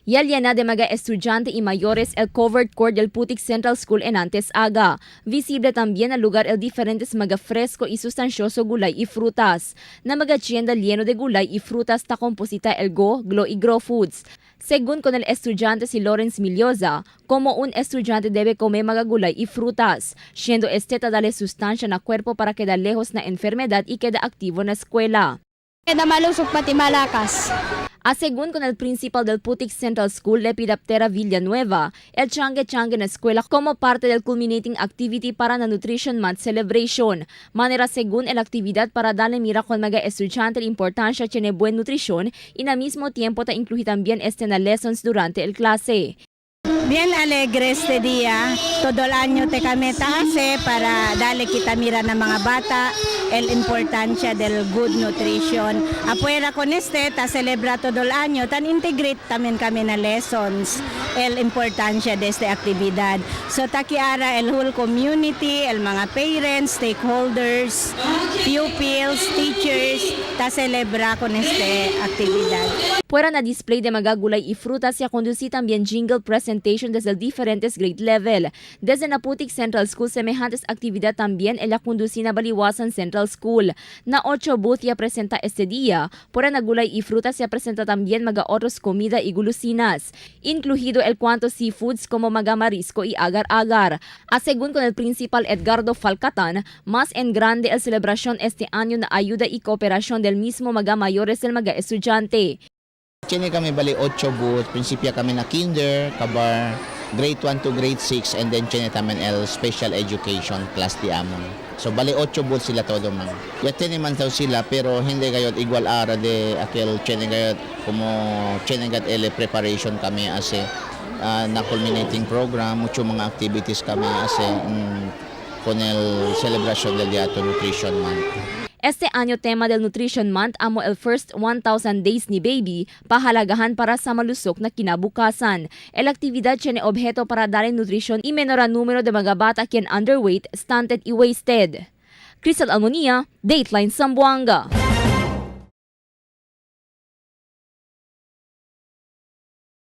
Ya llena de mga estudiante y mayores el covered court del Putik Central School en antes aga. Visible también al lugar el diferentes mga fresco y sustancioso gulay y frutas. Na mga tienda lleno de gulay y frutas ta composita el Go, Glo y Grow Foods. Según con el estudiante si Lawrence Milioza, como un estudiante debe comer mga gulay y frutas, siendo este ta dale sustancia na cuerpo para quedar lejos na enfermedad y queda activo na escuela. Na malusog pati malakas. A según con el principal del Putik Central School, Lepidoptera Villanueva, el Changue Changue na escuela como parte del culminating activity para na Nutrition Month celebration. Manera según el actividad para darle mira con mga estudiante la importancia tiene buena nutrición y na mismo tiempo ta incluye también este na lessons durante el clase. Bien alegre este día. Todo el año te kami taase para dale kita mira ng mga bata el importancia del good nutrition. Afuera con este, ta celebra todo el año, tan integrate también kami na lessons el importancia de esta actividad. So takiara el whole community, el mga parents, stakeholders, pupils, teachers, ta celebra con este actividad. Fuera na display de mga gulay y frutas se conducí también jingle presentation desde el diferentes grade level. Desde Naputik Central School, semejantes actividad también en la conducí na Baliwasan Central School. Na ocho booth ya presenta este día. Fuera na gulay y frutas se presenta también mga otros comida y gulusinas, incluido el cuanto seafoods como mga marisco y agar-agar. A según con el principal Edgardo Falcatan, más en grande el celebración este año na ayuda y cooperación del mismo mga mayores del mga estudiante. Chene kami bali 8 booth, prinsipya kami na kinder, kabar grade 1 to grade 6 and then chene tamen el special education class di amon. So bali 8 booth sila todo man. Ya tiene man daw sila pero hindi gayot igual ara de aquel chene gayot como chene gat ele preparation kami ase na culminating program, mucho mga activities kami ase con el celebration del Día to Nutrition Month. Este año tema del Nutrition Month amo el first 1,000 days ni baby, pahalagahan para sa malusok na kinabukasan. El actividad tiene objeto para darle nutrition y menor número de mga bata quien underweight, stunted y wasted. Crystal Almonia, Dateline Zamboanga.